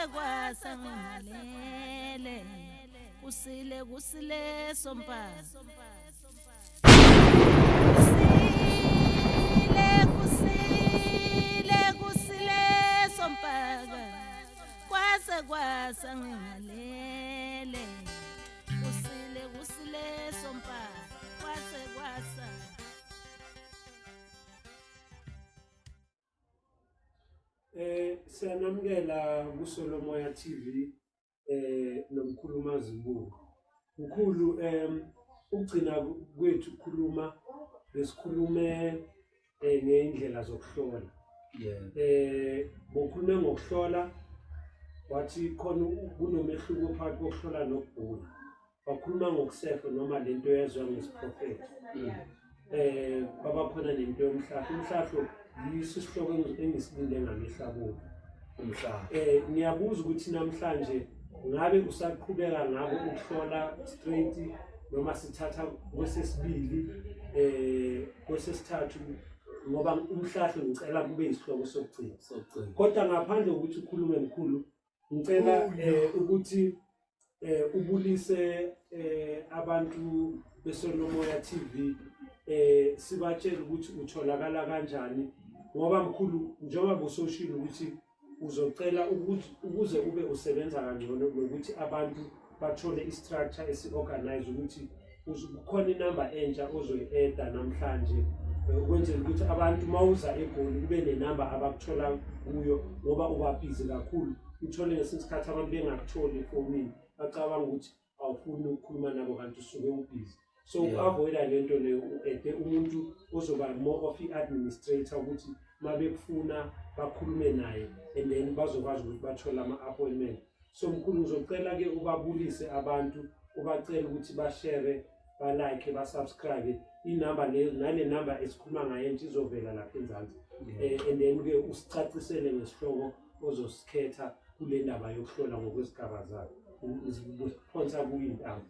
kwasa ngingalele kusile kusile sompaka kusile kusile kusile sompaka kwase kwasa ngingalele kusile kusile sompaka kwase kwasa. Siyanamukela kuSolomoya TV nomkhulu Mazibuko. Mkhulu, ukugcina kwethu ukukhuluma besikhulume ngeindlela zokuhlola. Bokhulume ngokuhlola, wathi khona kunomehluko phakathi kokuhlola nokubhula. Wakhuluma ngokusefa noma lento yaziwa ngesiprofetho. Kwabakhona nento yomhlahlo. Umhlahlo yiso isihloko engisilinde ngamehlo abomvu. Umhlahlo. Ngiyabuza ukuthi namhlanje ngabe usaqhubeka ngako ukuhlola straight noma sithatha kwesesibili, kwesesithathu, ngoba umhlahlo ngicela kube isihloko sokugcina. Sokugcina. Kodwa ngaphandle kokuthi ukhulume mkhulu, ngicela ukuthi ubulise abantu beSolomoya TV, sibatshele ukuthi utholakala kanjani, ngoba mkhulu njengoba busoshilo ukuthi uzocela ukuthi ukuze ube usebenza kangcono nokuthi abantu bathole i-structure esi-organize, ukuthi kukhona inamba entsha ozoyi-eda namhlanje, ukwenzela ukuthi abantu mawuza eGoli kube nenamba abakuthola kuyo, ngoba uba busy kakhulu, uthole ngesinye isikhathi abantu bengakutholi efonini, bacabanga ukuthi awufuni ukukhuluma nabo kanti usuke ubhizi. So uku-avoida le nto leyo, u-ede umuntu ozoba more of i-administrator, ukuthi uma bekufuna bakhulume naye and then bazokwazi ukuthi bathole ama-appointment. So mkhulu, ngizocela-ke ubabulise abantu, ubacele ukuthi bashere, balike, basubscribe. Inamba le nale namba esikhuluma ngayo entsha izovela lapha enzansi. And then-ke usicacisele ngesihloko ozosikhetha kule ndaba yokuhlola ngokwezigaba zakho. Uphonsa kuyintambo.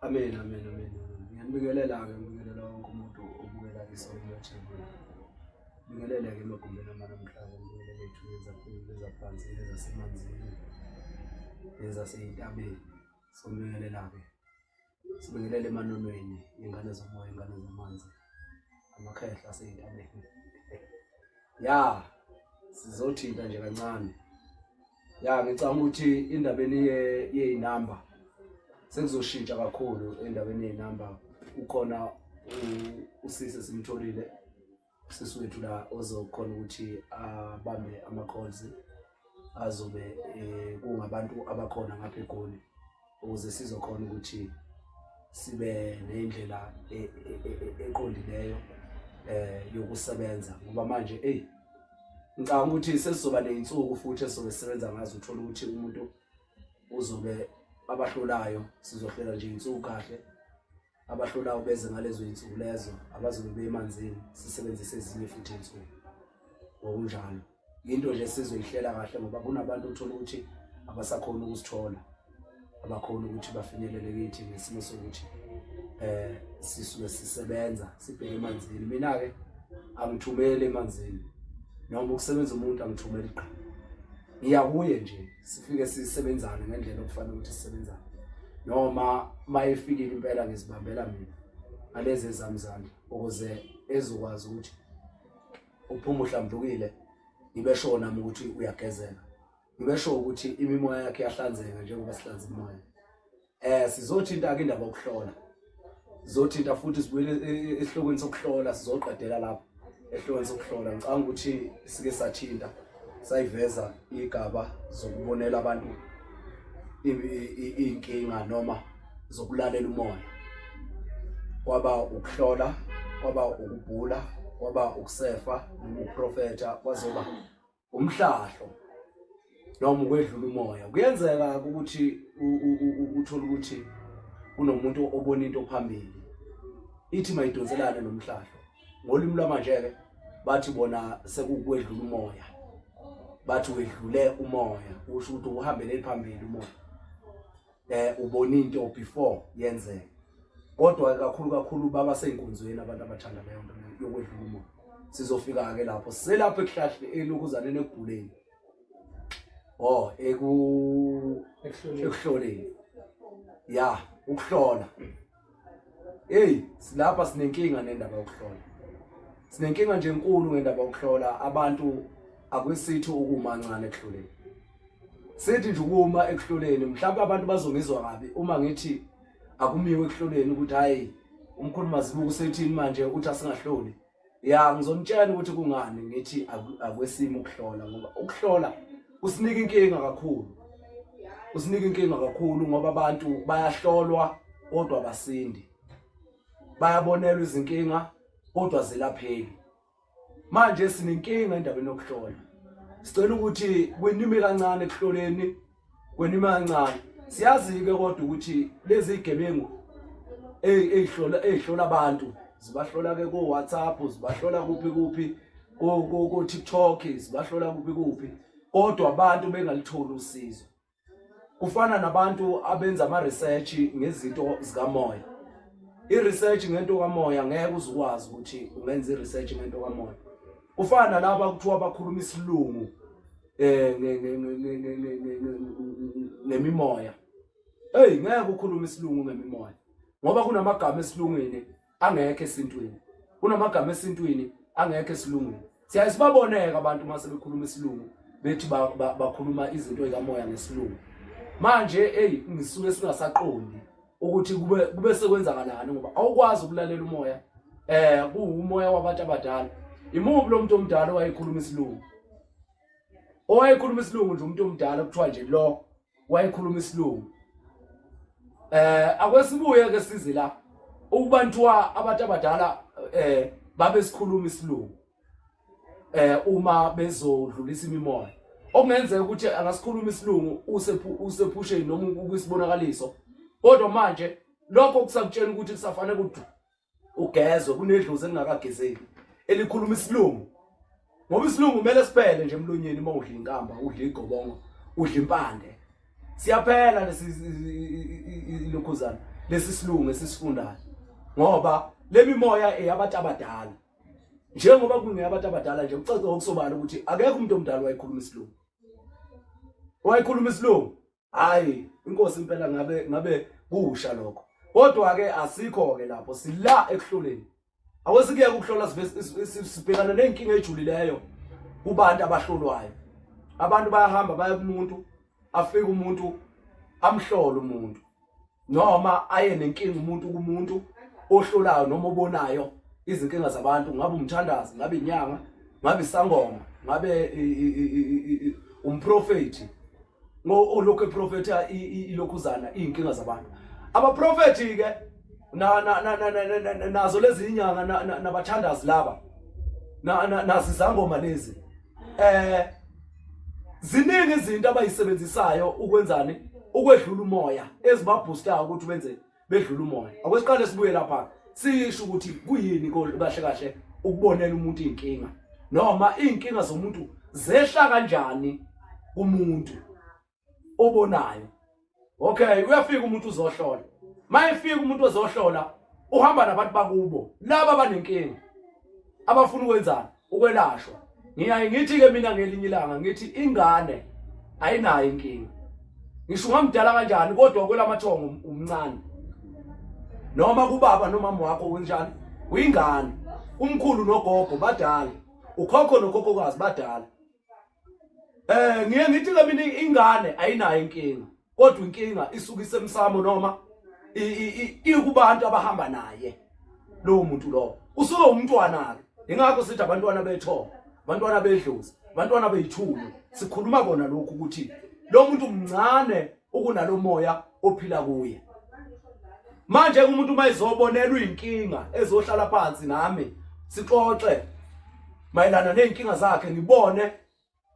Amen, amen, amen. Ngiyanibingelela-ke, ngibingelela wonke umuntu obukela iSolomoya TV. Bingelele-ke emagumbini amanamhlanje, ngibingelele ey'thunyeni zaphezulu, ezaphansi, ezasemanzini, nezasey'ntabeni. Sobingelela-ke. Sibingelele emanonweni, iy'ngane zomoya, iy'ngane zamanzi, amakhehla asey'ntabeni. Ya, sizothinta nje kancane. Ya, ngicabanga ukuthi indabeni yey'namba sekuzoshintsha kakhulu. Endabeni yey'namba ukhona usisi esimtholile, usisi wethu la ozokhona ukuthi abambe ama-calls azobe kungabantu abakhona ngapha eGoli, ukuze sizokhona ukuthi sibe nendlela eqondileyo yokusebenza, ngoba manje eyi ngicabanga ukuthi sesizoba ney'nsuku futhi esizobe sisebenza ngazo. Uthola ukuthi umuntu uzobe abahlolayo, sizohlela nje iy'nsuku kahle, abahlolayo beze ngalezo y'nsuku lezo, abazobe bemanzini sisebenzise ezinye futhi iy'nsuku ngokunjalo. Into nje sizoyihlela kahle, ngoba kunabantu uthola ukuthi abasakhona ukusithola, abakhona ukuthi bafinyelele kithi ngesimo sokuthi sisuke sisebenza sibheke emanzini. Mina-ke angithumeli emanzini noma ukusebenza umuntu, angithumeli qha, ngiya kuye nje, sifike sisebenzane ngendlela okufanele ukuthi sisebenzane, noma uma efikile impela ngizibambela mina ngalezi ezami izandla, ukuze ezokwazi ukuthi uphuma uhlambulukile, ngibe sure nami ukuthi uyagezeka, ngibe sure ukuthi imimoya yakhe iyahlanzeka njengoba sihlanza imimoya. Sizothinta ke indaba yokuhlola, sizothinta futhi sibuyele esihlokweni sokuhlola, sizoqedela lapho esihlokweni sokuhlola. Ngicabanga ukuthi sike sathinta sayiveza igaba zokubonela abantu iy'nkinga noma zokulalela umoya, kwaba ukuhlola, kwaba ukubhula, kwaba ukusefa noma ukuprofetha, kwazoba umhlahlo noma ukwedlula umoya. Kuyenzeka ukuthi uthole ukuthi kunomuntu obona into phambili, ithi mayidonselane nomhlahlo. Ngolimi lwamanje-ke bathi bona sekuwukwedlula umoya, bathi wedlule umoya, kusho ukuthi uhambele phambili umoya, ubona into before yenzeke. Kodwa kakhulu kakhulu baba seyinkonzweni abantu abathanda leyo nto yokwedlula umoya. Sizofika-ke lapho, siselapho ekuhlahle elokuzaneni ekubhuleni. Oh, eku ekuhloleni. Ya, ukuhlola. Hey, silapha sinenkinga nendaba yokuhlola. Sinenkinga nje enkulu ngendaba yokuhlola abantu akwesithi ukuma kancane ekuhloleni. Sithi nje ukuma ekuhloleni mhlawumbe abantu bazongizwa kabi uma ngithi akumiwe ekuhloleni ukuthi hayi umkhulu Mazibuko usethini manje uthi asingahloli. Ya ngizonitshela ukuthi kungani ngithi akwesimo ukuhlola ngoba ukuhlola kusinika inkinga kakhulu. Kusinika inkinga kakhulu ngoba abantu bayahlolwa kodwa basindi. Bayabonelwa izinkinga kodwa zelapheki. Manje sinenkinga endabeni yokuhlola. Sicela ukuthi kwenime kancane ekuhloleni kwenime kancane. Siyazi-ke kodwa ukuthi lezi gebengu eyihlola eyihlola abantu zibahlola ke ko WhatsApp zibahlola kuphi kuphi ko ko TikTok zibahlola kuphi kuphi kodwa abantu bengalitholi usizo kufana nabantu abenza ama research ngezinto zikamoya i-research ngento kamoya ngeke uzukwazi ukuthi ungenza i-research ngento kamoya kufana nalaba kuthiwa bakhuluma isilungu eh ngemimoya hey ngeke ukhulume isilungu ngemimoya ngoba kunamagama esilungwini angekho esintwini kunamagama esintwini angekho esilungwini siyaye sibaboneka abantu uma sebekhuluma isilungu bethi bakhuluma izinto ezikamoya ngesilungu manje hey ngisuke singasaqondi ukuthi kube kube sekwenzakalani ngoba awukwazi ukulalela umoya eh kuwumoya wabantu abadala imuphi lo muntu omdala owayekhuluma isilungu owayekhuluma isilungu nje umuntu omdala kuthiwa nje lo wayekhuluma isilungu eh akwesibuye ke size la ukubantwa abantu abadala eh babe sikhuluma isilungu eh uma bezodlulisa imimoya okungenzeka ukuthi angasikhuluma isilungu usephusheni noma ukwisibonakaliso kodwa manje lokho kusakutshela ukuthi kusafanele ukuthi ugezwe kunedlozi elingakagezeki elikhuluma isilungu ngoba isilungu kumele siphele nje emlonyeni uma udla inkamba udla igobongo udla impande siyaphela lesi ilokhuzana lesi silungu esisifundayo ngoba lemimoya eyabantu abadala njengoba kungeyabantu abadala nje kucace ngokusobala ukuthi akekho umuntu omdala wayekhuluma isilungu wayekhuluma isilungu hayi inkosi impela ngabe ngabe kusha lokho kodwa ke asikho ke lapho sila ekuhloleni awesikuyeka ukuhlola sibhekana nezinkinga ejulileyo kubantu abahlolwayo abantu bayahamba baya kumuntu afike umuntu amhlole umuntu noma aye nenkinga umuntu kumuntu ohlolayo noma obonayo izinkinga zabantu ngabe umthandazi ngabe inyanga ngabe isangoma ngabe umprofeti olokhu eprofetha ilokhuzana izinkinga zabantu abaprofethi ke na na na nazo lezi inyanga nabathandazi laba nazi izangoma lezi eh ziningi izinto abayisebenzisayo ukwenzani ukwedlula umoya ezibaboostayo ukuthi benze bedlula umoya akwesiqale sibuye lapha sisho ukuthi kuyini kahle kahle ukubonela umuntu inkinga noma inkinga zomuntu zehla kanjani kumuntu obonayo okay uyafika umuntu uzohlola mayefika umuntu ozohlola uhamba nabantu bakubo laba abanenkinga abafuna ukwenzani ukwelashwa ngiyaye ngithi ke mina ngelinye ilanga ngithi ingane ayinayo inkinga ngisho ungamdala kanjani kodwa kwelamathongo umncane noma kubaba nomama wakho wenjani uyingane umkhulu nogogo badala ukhokho nokhokhokazi badala Eh ngiye ngithi ke mina ingane ayinayo inkinga kodwa inkinga isuke isemsamo noma ikubantu abahamba naye lowo muntu lowo usuke umntwana ke ingakho sithi abantwana bethongo abantwana bedlozi abantwana beyithunywa sikhuluma kona lokhu ukuthi lo muntu mncane ukunalomoya ophila kuye manje umuntu uma izobonelwa inkinga ezohlala phansi nami sixoxe mayelana nezinkinga zakhe ngibone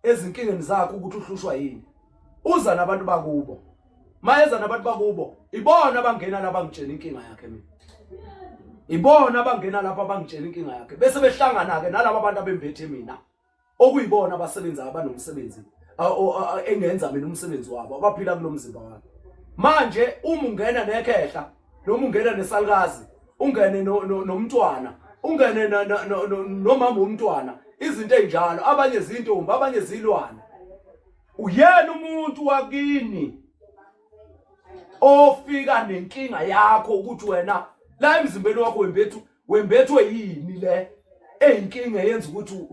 ezinkingeni zakhe ukuthi uhlushwa yini uza nabantu bakubo mayeza nabantu bakubo ibona abangena lapha ngitshela inkinga yakhe mina ibona abangena lapha abangitshela inkinga yakhe bese behlangana ke nalaba abantu abembethe mina okuyibona abasebenzayo abanomsebenzi engenza mina umsebenzi wabo abaphila kulo mzimba wami manje uma ungena nekhehla noma ungena nesalukazi ungene nomntwana ungene nomama womntwana izinto ezinjalo abanye zintombi abanye zilwane. Uyena umuntu wakini ofika nenkinga yakho ukuthi wena la emzimbeni wakho wembethu wembethwe yini le eyinkinga eyenza ukuthi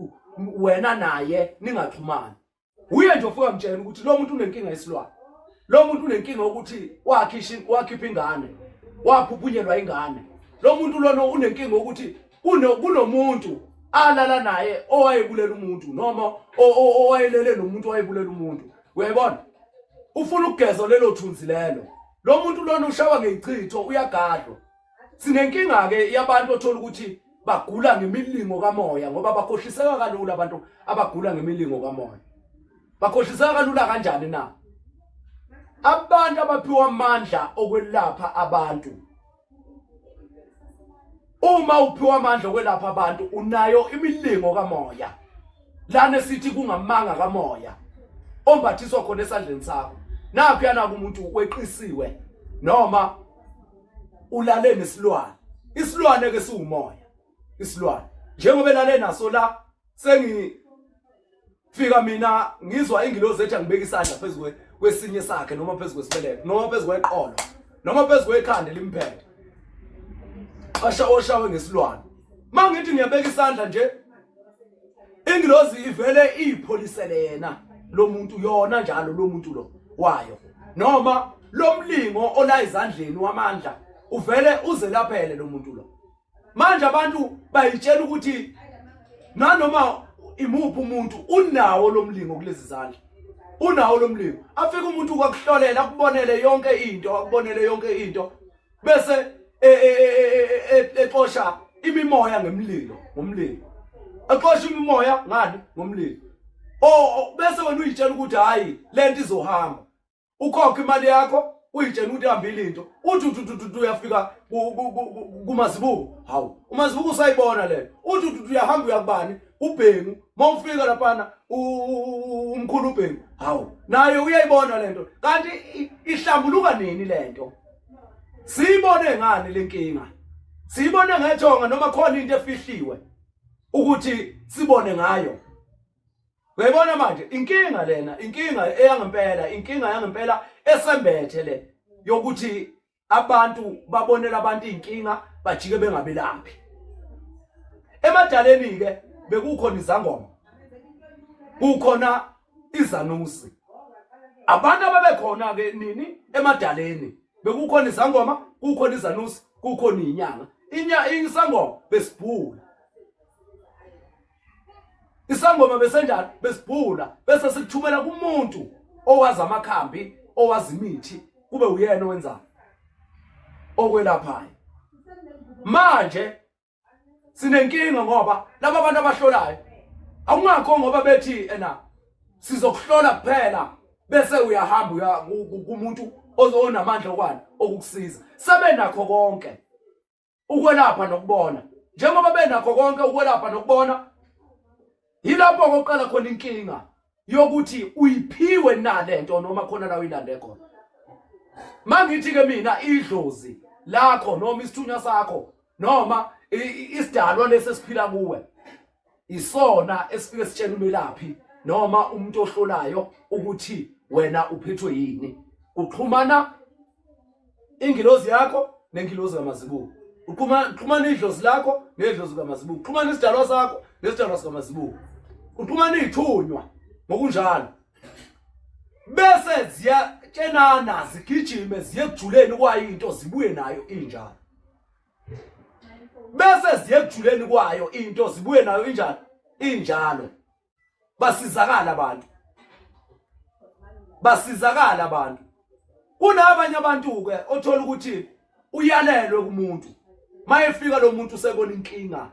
wena naye ningaxhumani. Uye nje ofika mtshela ukuthi lo muntu unenkinga yesilwane. Lo muntu unenkinga ukuthi wakhisha wakhipha ingane. Waphuphunyelwa ingane. Lo muntu lona unenkinga ukuthi kunomuntu alala naye owayebulela umuntu noma owayelele nomuntu owayebulela umuntu. Uyayibona? Ufuna ukugezwa lelo thunzi lelo. Lo muntu lona ushawa ngeyichitho uyagadlwa. Sinenkinga ke yabantu othola ukuthi bagula ngemilingo kamoya ngoba bakhohliseka kalula abantu abagula ngemilingo kamoya. Bakhohliseka kalula kanjani na? Abantu abaphiwa amandla okwelapha abantu. Uma uphiwa amandla okwelapha abantu unayo imilingo kamoya. Lana sithi kungamanga kamoya ombathiswa khona esandleni sakho. Nakho yana umuntu weqisiwe noma ulale nesilwane isilwane ke siwumoya isilwane njengoba elale naso la sengi fika mina ngizwa ingilozi ethi angibeka isandla phezu kwesinye sakhe noma phezu kwesibeletho noma phezu kweqolo noma phezu kwekhanda limphethe asha oshawe ngesilwane mangithi ngiyabeka isandla nje Ingilozi ivele iyipholisele yena lo muntu yona njalo lo muntu lo wayo noma lo mlingo ola ezandleni wamandla uvele uzelaphele lo muntu lo manje abantu bayitshela ukuthi nanoma imuphi umuntu unawo lo mlingo kulezi zandla unawo lo mlingo afike umuntu kwakuhlolela akubonele yonke into akubonele yonke into bese e, e, e, exosha imimoya ngemlilo ngomlilo exosha imimoya ngani ngomlilo o bese wena uyitshela ukuthi hayi lento izohamba ukhokha imali yakho uyitshela ukuthi ihambile into uthi uthi uyafika kumazibuko hawu umazibuko usayibona leyo uthi uthi uyahamba uyakubani ubhengu mawufika laphana umkhulu ubhengu hawu naye uyayibona lento kanti ihlambuluka nini lento Siyibone ngani lenkinga? Siyibone ngethonga noma khona into efihliwe ukuthi sibone ngayo. Uyayibona manje inkinga lena, inkinga eyangempela, inkinga yangempela esembethe le yokuthi abantu babonela abantu inkinga bajike bengabelaphi. Emadaleni ke bekukhona izangoma. Kukhona izanusi abantu ababekhona ke nini emadaleni bekukhona izangoma kukhona izanusi kukhona inyanga inya isangoma besibhula isangoma besenjani besibhula bese sikuthumela kumuntu owazi amakhambi owazi imithi kube uyena owenzayo okwelaphayo manje Sinenkinga ngoba laba bantu abahlolayo awungakho ngoba bethi ena sizokuhlola kuphela bese uyahamba uya kumuntu onamandla okwani okukusiza sebenakho konke ukwelapha nokubona njengoba benakho konke ukwelapha nokubona yilapho koqala khona inkinga yokuthi uyiphiwe na lento noma khona la uyilande khona mangithi ke mina idlozi lakho noma isithunywa sakho noma isidalwa lesi esiphila kuwe isona esifike sitshela umelaphi noma umuntu ohlolayo ukuthi wena uphethwe yini uxhumana ingilozi yakho nengilozi kamazibuko uxhumana xhumana idlozi lakho nedlozi kamazibuko xhumana isidalwa sakho nesidalwa sikamazibuko uxhumana izithunywa ngokunjalo bese ziyatshenana zigijime ziye kujuleni kwayo into zibuye nayo injalo bese ziye kujuleni kwayo into zibuye nayo injalo injalo basizakala abantu basizakala abantu kunabanye abantu ke othola ukuthi uyalelwe kumuntu mayefika lo muntu usebona inkinga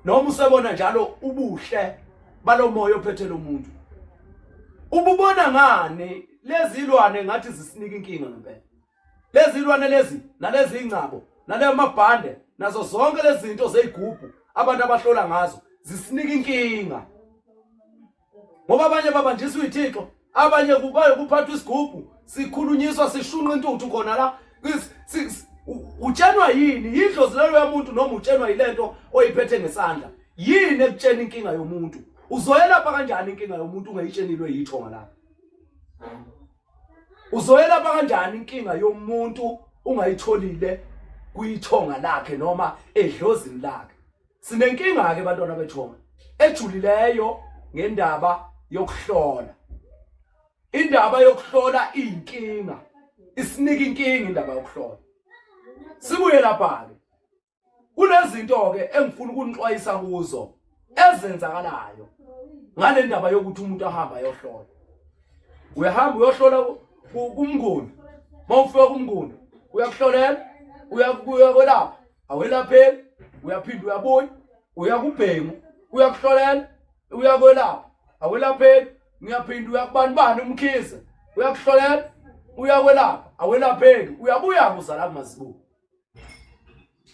noma usebona njalo ubuhle balomoya ophethe lo muntu ububona ngani lezi ilwane ngathi zisinika inkinga ngempela lezi ilwane lezi nalezi ingcabo naleyo mabhande nazo zonke lezi zinto zeyigubhu abantu abahlola ngazo zisinika inkinga ngoba abanye babanjiswa ithixo abanye kubaye kuphathwa isigubhu sikhulunyiswa sishunqa intuthu khona la utshenwa yini yidlozi lelo yamuntu noma utshenwa yilento oyiphethe ngesandla yini ekutshena inkinga yomuntu uzoyelapha kanjani inkinga yomuntu ungayitshenilwe yithonga la? Uzoyelapha kanjani inkinga yomuntu ungayitholile kuyithonga lakhe noma edlozini lakhe? Sinenkinga ke bantwana bethonga ejulileyo ngendaba yokuhlola. Indaba yokuhlola iyinkinga, isinika inkinga indaba yokuhlola. Sibuye lapha ke Kunezinto-ke engifuna ukunixwayisa kuzo ezenzakalayo ngale ndaba yokuthi umuntu ahambe ayohlola. Uyahamba uyohlola kumnguni, uma ufika kumnguni uyakuhlolela, uyakwelapha, awelapheki, uyaphinda uyabuya, uyakubhengu, uyakuhlolela, uyakwelapha, awelapheki, ngiyaphinda uyakubani bani umkhize, uyakuhlolela, uyakwelapha, awelapheki, uyabuya kuzala kumazibuko.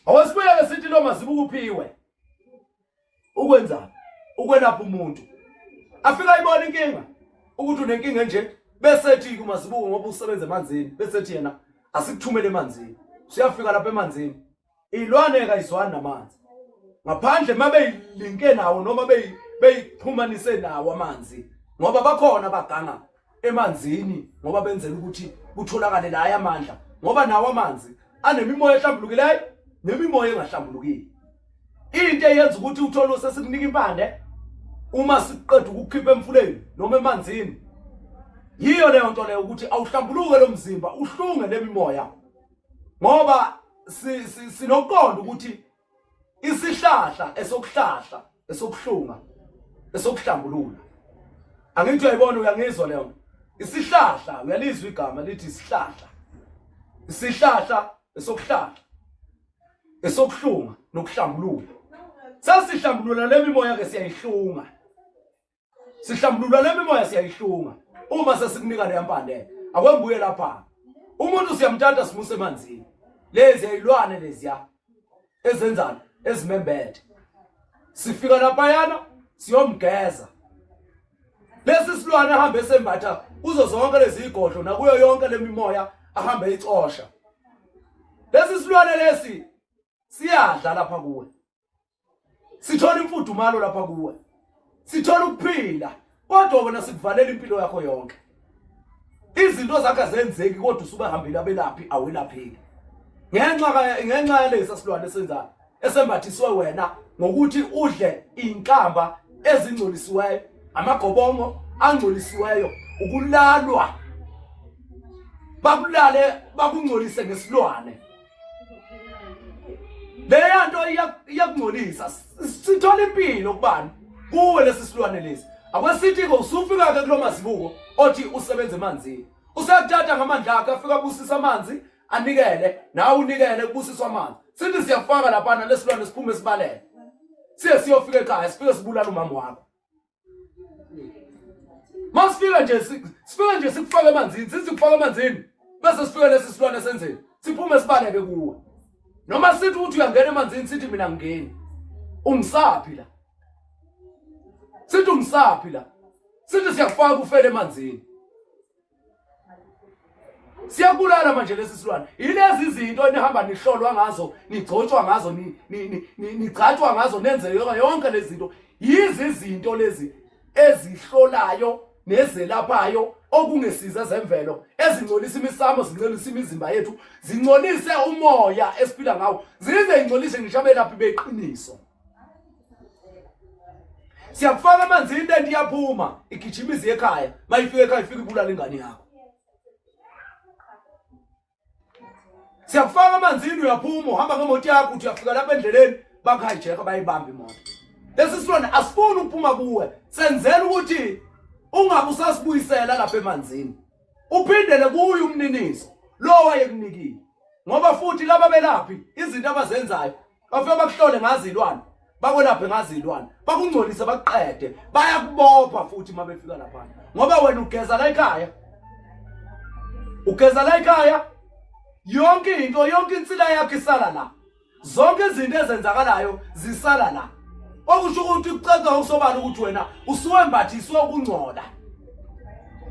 Awesibuyeke sithi lo mazibuko uphiwe ukwenzani ukwelapha umuntu afika ayibona inkinga ukuthi unenkinga enje bese ethi kumazibuko ngoba usebenza emanzini bese ethi yena asikuthumele emanzini usuyafika lapha emanzini ilwane kayizwani namanzi ngaphandle mabeyilinke nawo noma beyixhumanise nawo amanzi ngoba bakhona abaganga emanzini ngoba benzela ukuthi kutholakale la amandla ngoba nawo amanzi anemimoya ehlambulukileyo nemimoya engahlambulukile into eyenza ukuthi uthole sesikunika impande uma siqeda ukukhipha emfuleni noma emanzini yiyo leyo nto leyo ukuthi awuhlambuluke lo mzimba uhlunge lemimoya ngoba sinokuqonda ukuthi Isihlahla esokuhlahla esokuhlunga esokuhlambulula. Angithi uyayibona uyangizwa leyo. Isihlahla uyalizwa igama lithi isihlahla. Isihlahla esokuhlahla esokuhlunga nokuhlambulula. Sesihlambulula lemimoya ke siyayihlunga. Sihlambulula lemimoya siyayihlunga uma sesikunika leya mpande. Akwembuye lapha. Umuntu siyamthatha simuse emanzini. Lezi ayilwane leziya ezenzani ezimembethe. Sifika laphayana siyomgeza. Lesi silwane ahambe esembatha kuzo zonke lezi igodlo nakuyo yonke lemimoya ahambe icosha. Lesi silwane lesi siyadla lapha kuwe. Sithola imfudumalo lapha kuwe. Sithola ukuphila kodwa wena sikuvalela impilo yakho yonke. Izinto zakho azenzeki kodwa usubahambile abelaphi awelapheki. Ngenxa ngenxa yalesi silwane esenzayo esembathiswe wena ngokuthi udle inkamba ezingcolisiweyo amagobongo angcolisiweyo ukulalwa bakulale bakungcolise ngesilwane leya nto iyakungcolisa sithola impilo kubani kuwe lesi silwane lesi akwesithi-ke usufika-ke kulo mazibuko othi usebenza emanzini useyakuthatha ngamandla akhe afika abusisa amanzi anikele nawe unikele kubusiswa amanzi sithi siyakufaka laphana lesilwane siphume sibalele siye siyofika ekhaya sifike sibulala umama wakho Masifika nje sifika nje sikufaka emanzini, sithi sikufaka emanzini bese sifika lesi silwane senzeni? Siphume sibaleke kuwe. Noma sithi ukuthi uyangena emanzini sithi mina ngingeni. Ungisaphi la? Sithi ungisaphi la? Sithi siyakufaka ufele emanzini. Siyabulala manje lesi silwane. Yilezi izinto enihamba nihlolwa ngazo, nigcotshwa ngazo, nigcatshwa ngazo nenze yonke lezi zinto. Yizi izinto lezi ezihlolayo nezelaphayo okungesize zemvelo ezingcolisa imisamo zingcolisa imizimba yethu zingcolise umoya esiphila ngawo zize ingcolise ngisho abelaphi beqiniso Siyakufaka amanzini into ento iyaphuma igijima ize ekhaya mayifika ekhaya ifika ibulala ingane yakho. Siyakufaka amanzini uyaphuma uhamba ngemoto yakho uthi uyafika lapha endleleni bakuhijacka bayibamba imoto. Lesi silwane asifuni ukuphuma kuwe senzela ukuthi ungabe usasibuyisela lapha emanzini. Uphindele kuye umniniso lo wayekunikile. Ngoba futhi laba belaphi izinto abazenzayo Bafike bakuhlole ngazi ilwane, bakwelaphe ngazi ilwane, bakungcolise bakuqede, bayakubopha futhi uma befika lapha. Ngoba wena ugeza la ekhaya. Ugeza la ekhaya. Yonke into, yonke insila yakho isala la. Zonke izinto ezenzakalayo zisala la. Okusho ukuthi kucaca ngokusobala ukuthi wena usuwembathiswe ukungcola.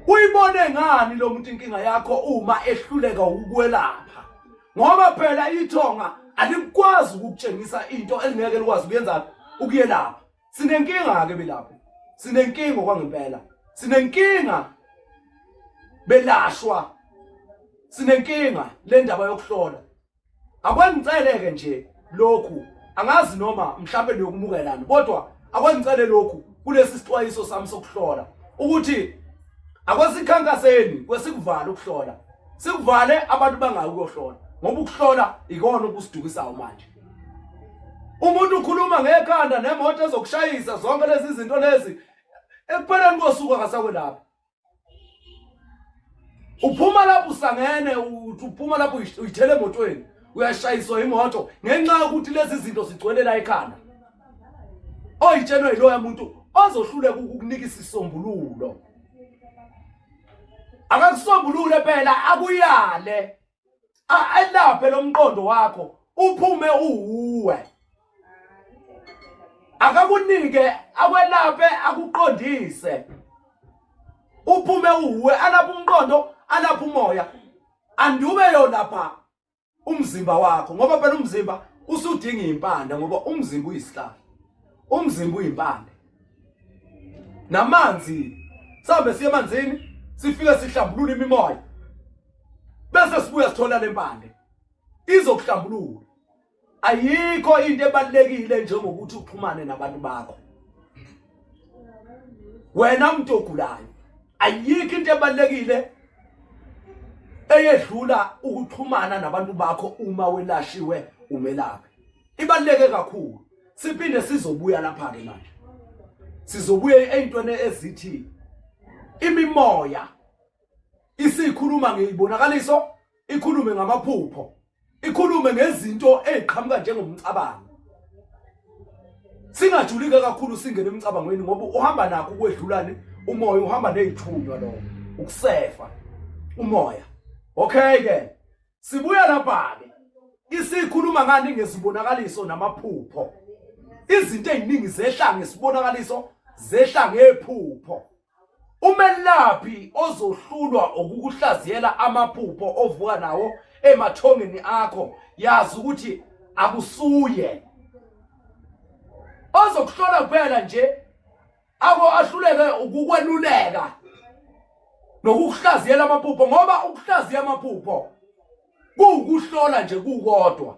Uyibone ngani lo muntu inkinga yakho uma ehluleka ukwelapha? Ngoba phela ithonga alikwazi ukukutshengisa into elingeke likwazi ukuyenza ukuyelapha. Sinenkinga ke belapho. Sinenkinga kwangempela. Sinenkinga. Belashwa. Sinenkinga le ndaba yokuhlola. Akwengicele-ke nje lokhu, angazi noma mhlawumbe niyokumukelani, kodwa akwengicele lokhu kulesi sixwayiso sami sokuhlola ukuthi akwesikhankaseni kwesikuvala ukuhlola, sikuvale abantu bangayi ukuyohlola, ngoba ukuhlola ikona okusidukisayo manje. Umuntu ukhuluma ngekhanda nemoto ezokushayisa zonke lezi zinto lezi, ekupheleni kosuku akasakwelaphi. Uphuma lapho usangene, uphuma lapho uyithele emotweni, uyashayiswa imoto ngenxa yokuthi lezi zinto zigcwele la ekhanda. Oyitshelwe yiloya muntu ozohluleka ukukunika isisombululo. Akakusombulule phela, akuyale, elaphe lo mqondo wakho uphume uwuwe. Akakunike, akwelaphe, akuqondise, uphume uwuwe, alapha umqondo, alapha umoya, andube yolapha umzimba wakho, ngoba phela umzimba usudinga impande, ngoba umzimba uyisihlahla, umzimba uyimpande namanzi. Sihambe siye emanzini, sifike sihlambulule imimoya, bese sibuya sithola lempande izokuhlambulula. Ayikho into ebalulekile njengokuthi uxhumane nabantu bakho wena muntu ogulayo. Ayikho into ebalulekile eyedlula ukuxhumana nabantu bakho uma welashiwe umelaphi. Ibaluleke kakhulu. Siphinde sizobuya lapha ke manje, sizobuya ey'ntweni ezithi imimoya isikhuluma ngeyibonakaliso, ikhulume ngamaphupho, ikhulume ngezinto eziqhamuka njengomcabango. Singajulike kakhulu singene emcabangweni, ngoba uhamba nakho ukwedlulani umoya, uhamba nezithunywa, lo ukusefa umoya. Okay ke, sibuya lapha ke, isikhuluma ngani? Ngezibonakaliso namaphupho. Izinto eziningi zehla ngesibonakaliso, zehla ngephupho. Umelaphi ozohlulwa ukukuhlaziyela amaphupho ovuka nawo emathongeni akho, yazi ukuthi akusuye ozokuhlola kuphela nje, ako ahluleke ukukweluleka nokukuhlaziyela amaphupho, ngoba ukuhlaziya amaphupho kuwukuhlola nje kukodwa.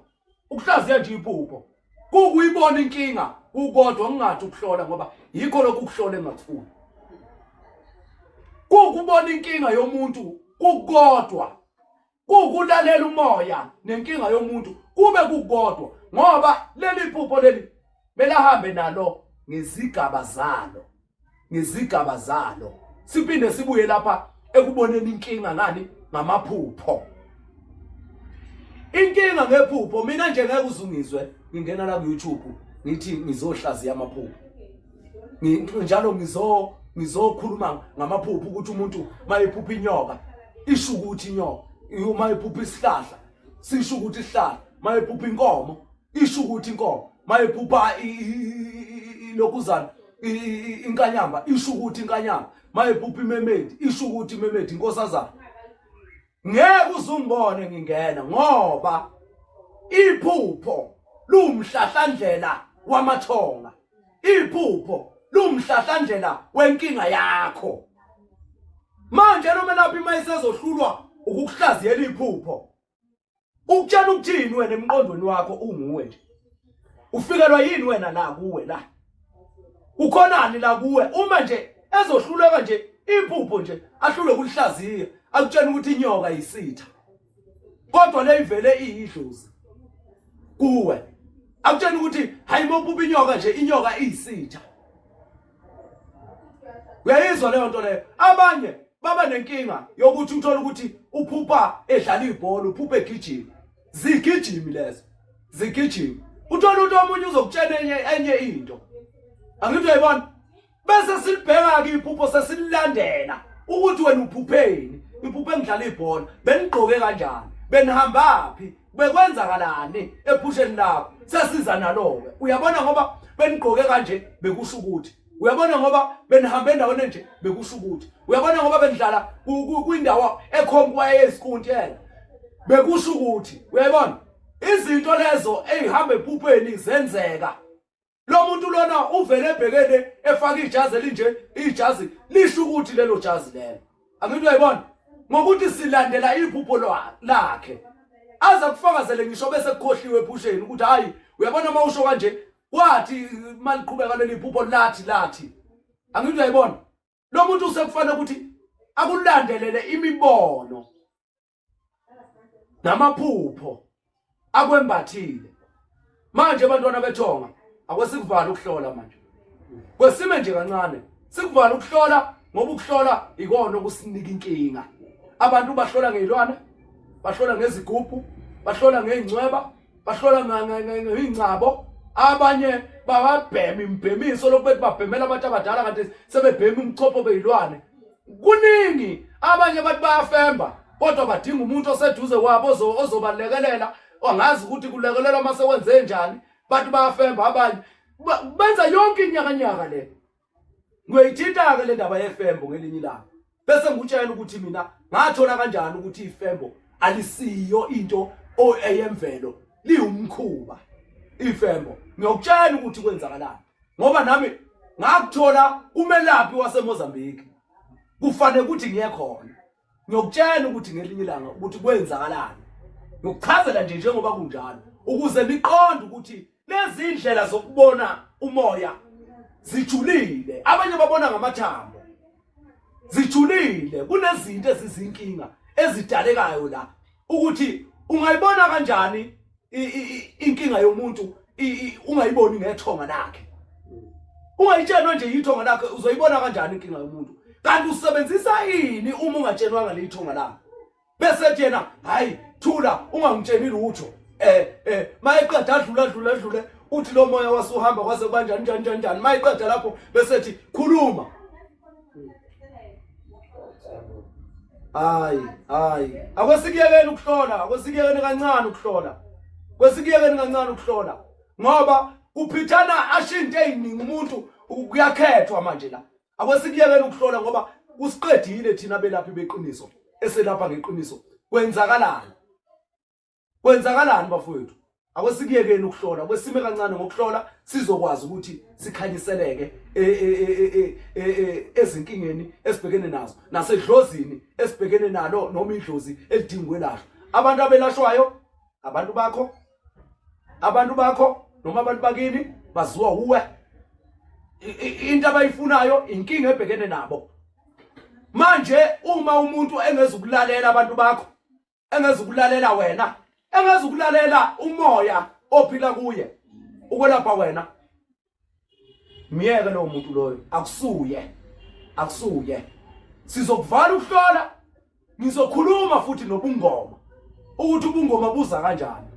Ukuhlaziya nje iphupho kukuyibona inkinga kukodwa, ngingathi ukuhlola, ngoba yikho lokhu ukuhlola engakufuni. Kukubona inkinga yomuntu kukodwa, kukulalela umoya nenkinga yomuntu kube kukodwa, ngoba leli phupho leli belahambe nalo ngezigaba zalo, ngezigaba zalo. Siphinde sibuye lapha ekuboneni inkinga ngani? Ngamaphupho. Inkinga ngephupho, mina nje ngeke uzungizwe ngingena la ku YouTube ngithi ngizohlaziya amaphupho, njalo ngizokhuluma ngamaphupho, ukuthi umuntu mayephupha inyoka isho ukuthi inyoka, uma ephupha isihlahla sisho ukuthi isihlahla, mayephupha inkomo isho ukuthi inkomo, mayephupha lokuzana inkanyamba isho ukuthi inkanyamba, mayephupha imemedi isho ukuthi imemedi, inkosazana. Ngeke uzungibone ngingena, ngoba iphupho luwumhlahlandlela wamathonga, iphupho luwumhlahlandlela wenkinga yakho. Manje lo melaphi mayisezohlulwa ukukuhlaziyela iphupho, ukutshela ukuthini wena emqondweni wakho? Unguwe nje, ufikelwa yini wena la kuwe? La ukhonani la kuwe? Uma nje ezohluleka nje iphupho nje, ahlulwe kulihlaziya, akutshena ukuthi inyoka yisitha, kodwa le ivele iyidlozi kuwe, akutshena ukuthi hayi, mophupha inyoka nje, inyoka iyisitha. Uyayizwa leyo nto leyo? Abanye baba nenkinga yokuthi uthola ukuthi uphupha edlala ibhola, uphupha egijima, zigijimi lezo, zigijima. Uthola ukuthi omunye uzokutshela enye into, angithi uyayibona? Bese silibheka-ke iphupho, sesililandela ukuthi wena uphupheni. Iphuphe ngidlala ibhola, benigqoke kanjani, benihambaphi, bekwenzakalani ephusheni lakho? Sesiza nalo-ke, uyabona, ngoba benigqoke kanje bekusho ukuthi, uyabona, ngoba benihambe endaweni enje bekusho ukuthi, uyabona, ngoba benidlala kwindawo ekhonkwaye yezikunti bekusho ukuthi, uyayibona izinto lezo ey'hamba ephupheni zenzeka. Lo muntu lona uvele ebhekene efaka ijazi elinje, ijazi lisho ukuthi lelo jazi lelo, angithi uyayibona? Ngokuthi silandela iphupho lakhe. Aze kufakazele ngisho bese kukhohliwe ephusheni ukuthi hayi uyabona uma usho kanje kwathi maliqhubeka leli phupho lathi lathi. Angithi uyayibona? Lo muntu usekufanele ukuthi akulandelele imibono namaphupho akwembathile manje bantwana bethonga akwesikuvala ukuhlola manje kwesime nje kancane sikuvala ukuhlola ngoba ukuhlola ikona okusinika inkinga abantu bahlola ngezilwane bahlola ngezigubhu bahlola ngezingcweba bahlola ngey'ngcabo abanye bababhema imbhemiso lokhu bethi babhemela abantu abadala kanti sebebhema umchopho beyilwane kuningi abanye bathi bayafemba kodwa badinga umuntu oseduze kwabo ozobalekelela angazi ukuthi kulekelelwa uma sekwenze njani bathi bayafemba abanye benza yonke inyakanyaka le Ngiyoyithinta-ke le ndaba yefembo ngelinye ilanga bese ngikutshela ukuthi mina ngathola kanjani ukuthi ifembo alisiyo into eyemvelo liwumkhuba ifembo ngiyokutshela ukuthi kwenzakalani ngoba nami ngakuthola kumelaphi waseMozambique kufanele ukuthi ngiye khona ngiyokutshela ukuthi ngelinye ilanga ukuthi kwenzakalani ngikuchazela nje njengoba kunjalo ukuze niqonde ukuthi lezi ndlela zokubona umoya zijulile abanye babona ngamathambo zijulile kunezinto ezizinkinga ezidalekayo la ukuthi ungayibona kanjani inkinga yomuntu ungayiboni ngethonga lakhe ungayitshelwa nje yithonga lakhe uzoyibona kanjani inkinga yomuntu kanti usebenzisa ini uma ungatshelwanga leyithonga lakhe bese ethi yena hayi thula ungangitsheni lutho eh eh mayeqeda adlula adlula adlule uthi lo moya wasuhamba kwaze kubanjani njani njani njani mayeqeda lapho bese ethi khuluma hayi hayi akwesikuyekeni ukuhlola akwesikuyekeni kancane ukuhlola kwesikuyekeni kancane ukuhlola ngoba kuphithana ashintshe eziningi umuntu kuyakhethwa manje la Akwesikuyekela ukuhlola ngoba kusiqedile thina belaphi beqiniso eselapha ngeqiniso. Kwenzakalani? Kwenzakalani bafowethu? Akwesikuyekeni ukuhlola, kwesime kancane ngokuhlola sizokwazi ukuthi sikhanyiseleke e, e, e, ezinkingeni esibhekene nazo nasedlozini esibhekene nalo noma idlozi elidinga ukwelashwa. Abantu abelashwayo abantu bakho abantu bakho noma abantu bakini baziwa uwe into abayifunayo inkinga ebhekene nabo manje uma umuntu engezukulalela abantu bakho engezukulalela wena engezukulalela umoya ophila kuye ukwelapha wena Myeke lowo muntu loyo akusuye akusuye sizokuvala ukuhlola ngizokhuluma futhi nobungoma ukuthi ubungoma buza kanjani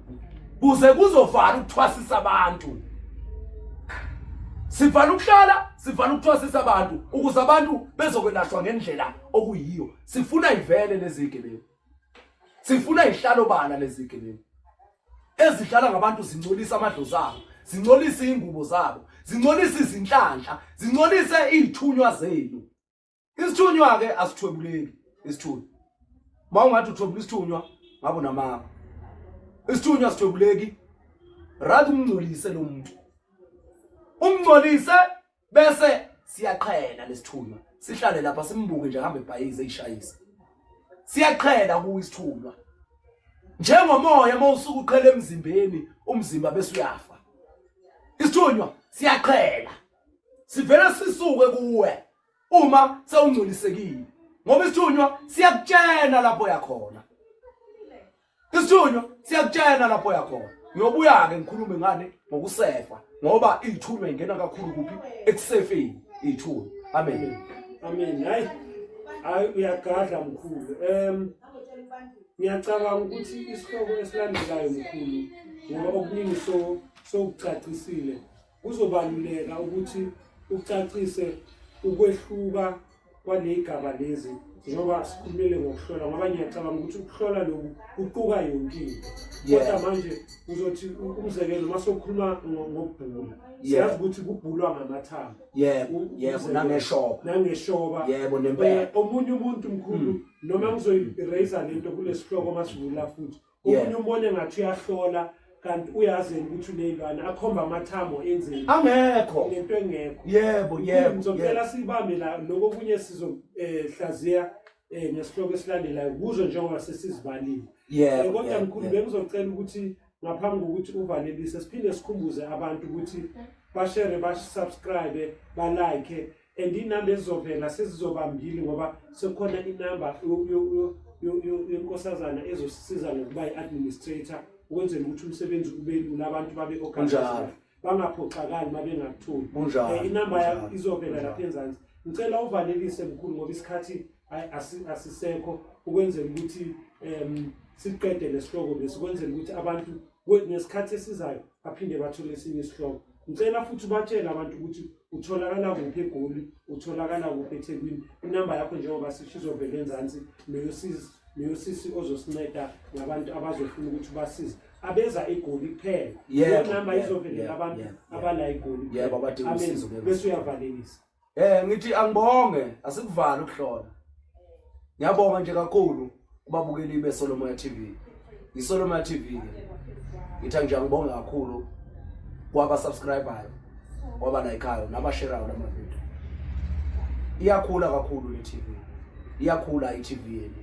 kuze kuzovala ukuthwasisa abantu sivala ukuhlala sivala ukuthwasisa abantu ukuze abantu bezokwelashwa ngendlela okuyiyo sifuna ivele lezi gebengu sifuna ihlalo bala lezi gebengu ezidlala ngabantu zincolisa amadlozi abo zincolise ingubo zabo zincolise izinhlanhla zincolise izithunywa zenu isithunywa ke asithwebuleki isithunywa uma ungathi uthwebula isithunywa ngabe unamanga isithunywa asithwebuleki rather umngcolise lo muntu umngcolise bese siyaqhela lesithunywa sihlale lapha simbuke nje hambe ebhayize eyishayisa siyaqhela kuwo isithunywa njengomoya uma usuke uqhela emzimbeni umzimba bese uyafa isithunywa siyaqhela sivele sisuke kuwe uma sewungcolisekile ngoba isithunywa siyakutshena lapho yakhona Isithunywa siyakutshena lapho yakhona. Ngiyobuya-ke ngikhulume ngani ngokusefa ngoba iy'thunywa ingena kakhulu kuphi ekusefeni iy'thunywa. Amen. Amen. Hayi. Hayi uyagadla mkhulu. Ngiyacabanga ukuthi isihloko esilandelayo mkhulu ngoba okuningi so sokucacisile kuzobaluleka ukuthi ucacise ukwehluka kwaleyigaba lezi njengoba sikhulumile ngokuhlola ngoba ngiyacabanga ukuthi ukuhlola lokhu kuquka yonke into kodwa manje uzothi umzekelo uma sokhuluma ngokubhula siyazi ukuthi kubhulwa ngamathambo yebo yebo nangeshoba nangeshoba yebo nempela eh, omunye umuntu mkhulu hmm. noma ngizoyiraise lento kulesihloko masivula futhi omunye umbone ngathi uyahlola kanti uyazi yena ukuthi uneyilwane akhomba amathambo enzeni angekho ngento engekho yebo yebo ngizocela sibambe la lokho kunye sizohlaziya eh, Ngesihloko esilandelayo kuzo njengoba sesizibalile. Yebo. Kodwa yebo, mkhulu, yebo. bengizocela ukuthi ngaphambi kokuthi uvalelise siphinde sikhumbuze abantu ukuthi bashare, basubscribe, balike, and inamba ezizovela sezizobambili ngoba sekukhona inamba yenkosazana ezosisiza ngokuba i-administrator ukwenzela ukuthi umsebenzi ube lula, abantu babe organized, Kunjalo. bangaphoxakali uma bengakutholi. Kunjalo. Inamba Kunjalo. izovela Kunjalo. lapha enzansi. Ngicela uvalelise mkhulu ngoba isikhathi asisekho ukwenzela ukuthi siqede lesihloko bese kwenzela ukuthi abantu ngesikhathi esizayo baphinde bathole esinye isihloko. Ngicela futhi ubatshele abantu ukuthi utholakala kuphi eGoli, utholakala kuphi eThekwini, inamba yakho njengoba sisho izovela enzansi, neyosisi ozosinceda ngabantu abazofuna ukuthi ubasize abeza eGoli kuphela. Leyo namba izovelela abantu abala eGoli kuphela. Yebo, abadinga Amen. usizo bebe. Bese uyavalelisa. Ngithi angibonge, asikuvala ukuhlola. Ngiyabonga nje kakhulu kubabukeli beSolomoya TV. ISolomoya TV ke. Ngithi nje angibonge kakhulu kwaba subscribeayo, kwaba likeayo nabashareayo lama video. Iyakhula kakhulu le TV. Iyakhula i-TV yenu.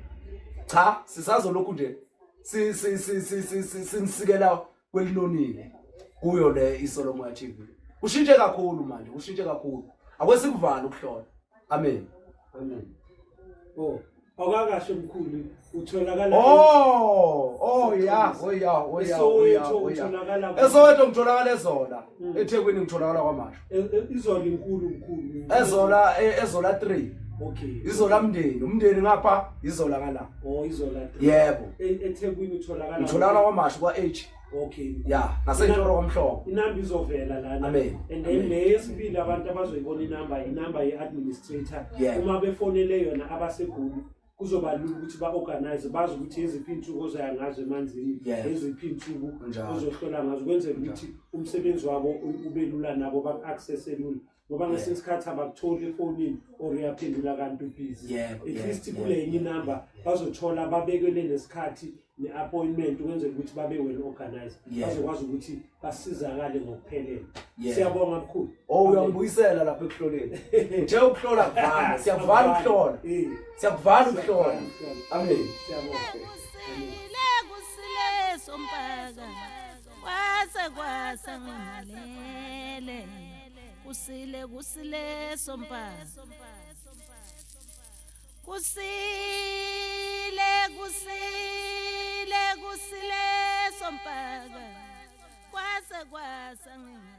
Cha, sisazolokhu nje si si si si si si sinisikela kwelinonile kuyo le iSolomoya TV. Ushintshe kakhulu manje, ushintshe kakhulu. Akwesikuvala ukuhlola. Amen. Amen. Oh, awukakasho mkhulu, utholakala Oh, oh ya, oh ya, oh ya, oh ya, eSoweto oh ya. utholakala kuphi? eSoweto ngitholakala eZola. eThekwini ngitholakala kwaMashu. Izola inkulu mkhulu. Ezola eZola 3. Izola mndeni, umndeni ngapha, izola ngala. Oh, izola 3. Yebo. EThekwini utholakala Ngitholakala kwaMashu kwa H. Ya, ngasentshoro kwamhlongo. Inamba izovela lana. Amen. And then Amen. le yesibili abantu abazoyibona inamba ye-administrator. Uma befonele yona abaseGoli kuzoba lula ukuthi ba-organize, bazi ukuthi eziphi iy'nsuku ozoya ngazo emanzini, eziphi iy'nsuku ozohlola ngazo, ukwenzela ukuthi umsebenzi wabo ube lula nabo baku-accesse lula. Ngoba ngesinye isikhathi abakutholi efonini or uyaphendula kanti ubhizi. At least kule enye inamba bazothola babekele nesikhathi ne-appointment ukwenzela ukuthi babe well organized. Bazokwazi ukuthi basizakale ngokuphelele. Siyabonga mkhulu. Oh, uyangibuyisela lapha ekuhloleni. Nje ukuhlola kuvala, siyakuvala ukuhlola. Siyakuvala ukuhlola. Amen. Siyabonga. Kusile kusile sompaka kwase kwasa ngimalele kusile kusile sompaka kusile kusile kusile sompaka kwase kwasa ngimalele.